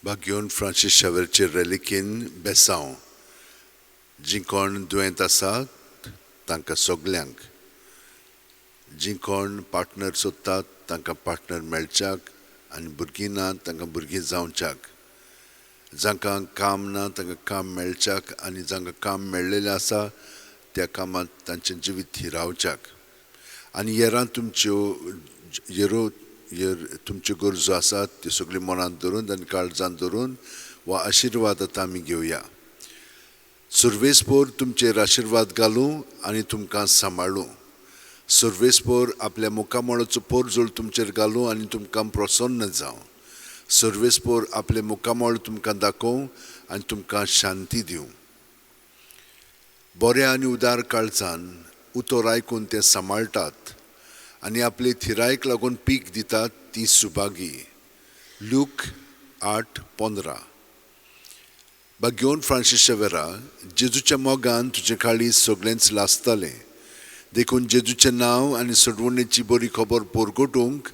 भाग्योन Francis शावेरचे रेलिकीन बेसांव जीं कोण दुयेंत आसात तांकां सगल्यांक, जीं कोण पार्टनर सोदतात तांकां पार्टनर मेळच्याक आनी भुरगीं ना तांकां भुरगीं जावच्याक, जांकां काम ना तांकां काम मेळच्याक आनी जांकां काम मेळ्ळेलें आसा त्या कामांत तांचें जिवीत थिरावच्याक आनी येरां तुमच्यो येरो तुमच्यो गरजो आसात त्यो सगल्यो मनांत धरून आनी काळजांत धरून वा आशिर्वाद आतां आमी घेवया. सुर्वेसपोर तुमचेर आशिर्वाद घालूं आनी तुमकां सांबाळूं. सुर्वेसपोर आपल्या मुखामळाचो पोरजोळ तुमचेर घालूं आनी तुमकां प्रसन्न जावं. सर्वेस्पोर आपले मुखामळ तुमकां दाखोवं आनी तुमकां शांती दिवं. बऱ्या आनी उदार काळजान उतर आयकून तें सांबाळटात आनी आपले थिरायक लागून पीक दितात ती सुभागी. लूक 8:15. भाग्योन फ्रांसीस शेवेरा, जेजूच्या मोगान तुजें काळीज सगळेंच लासतालें, देखून जेजूचें नांव आनी सोडवणेची बरी खबर पोरगोटूंक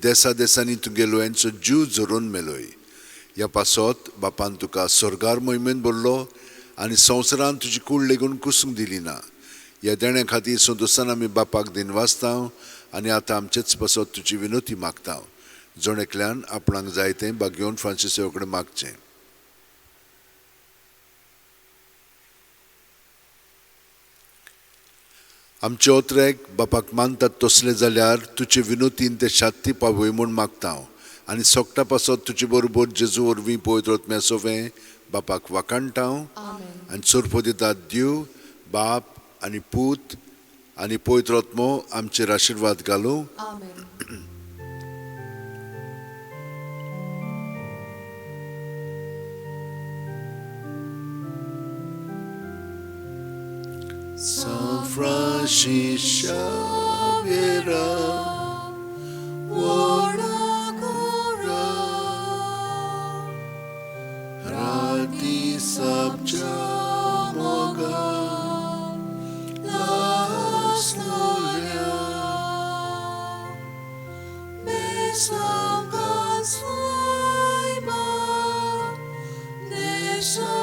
देसा देसांनी तुगेलो यांचो जीव झरोवन मेलोय. ह्या पासत बापान तुका स्वर्गार मोहिमेन भरलो आनी संवसारान तुजी कूड लेगून कुसूंक दिली ना. ह्या देण्या खातीर संतोशान आमी बापाक दिनवासता आनी आतां आमचेच पासत तुजी विनोती मागता. जण एकल्यान आपणाक जाय तें भाग्योन फ्रांसीस कडेन मागचें. आमचे ओत्रेक बापाक मानतात तसले जाल्यार तुजे विनोतीन ते शांती पावय म्हूण मागता आनी सोगटा पासत तुजे बरोबर जेजू वरवीं पवित्र आत्म्या सोवें बापाक वाखाणटा आनी सोरपो दितात. देव बाप आनी पूत आनी पवित्र आत्मो आमचेर आशिर्वाद घालूं. San Francis Xavier, Rati Sabcha Moga Laslolia Besanga Saiba Nesha